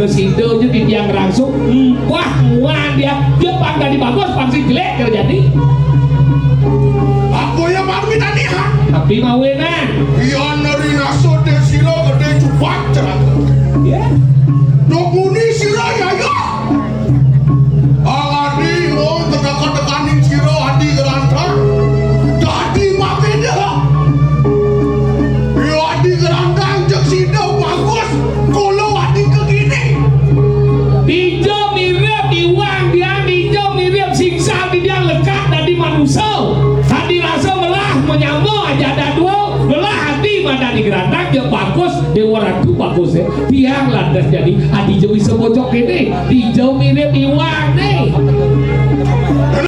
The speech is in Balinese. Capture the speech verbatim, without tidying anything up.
Sida ja titiang rangsuk, mpah muan dia, dia pang dadi bagus, pang sing jelek kerjane. Apa ya mawi tadi, ha? Tapi mawinan. Iya neri nasud de sira gede cupak celaka. Ya. Dok muni sira ya ya. Ang adi wong keteka-tekaning sira adi gerantang. Dadi mabeda. Ya adi gerantang jek sida bagus. Kula adi kegini. Dija mirip iwang tiang, dija mirip singsal tiang lekak dadi manusa. Adi rasa melah menyama aja dadua, melah adi madani gerantang ya bagus, Dewa Ratu bagus ya. Tiang lantas jadi adi ja bisa bocok kene, dija mirip iwang ne.